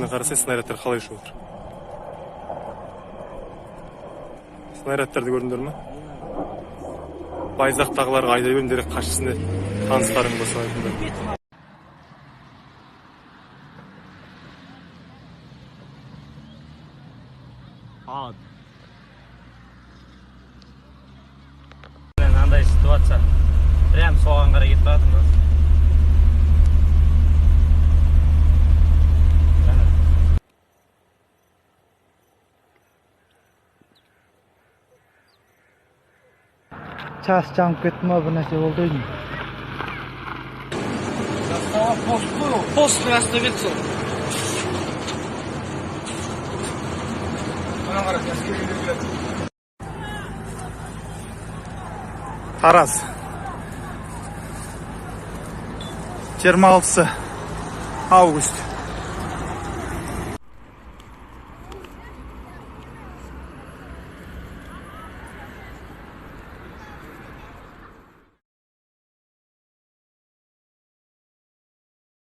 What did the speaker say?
Қарасай, снарядтар қалай ұшып отыр. Снарядтарды көрдіңдер ма? Байзақтағыларға айдай беріңдер, қашсын, таныстарың болса, айтыңдар. Ад. Андай ситуация. Прям соған қарай кетіп бара жатырмыз. Жаңа. Час жанып кетті ма, бір нәрсе болды деймін. Пост қой ол. Посттың астына кетті сол. Ана қара, әскерилер келеді. Тараз, 26 август.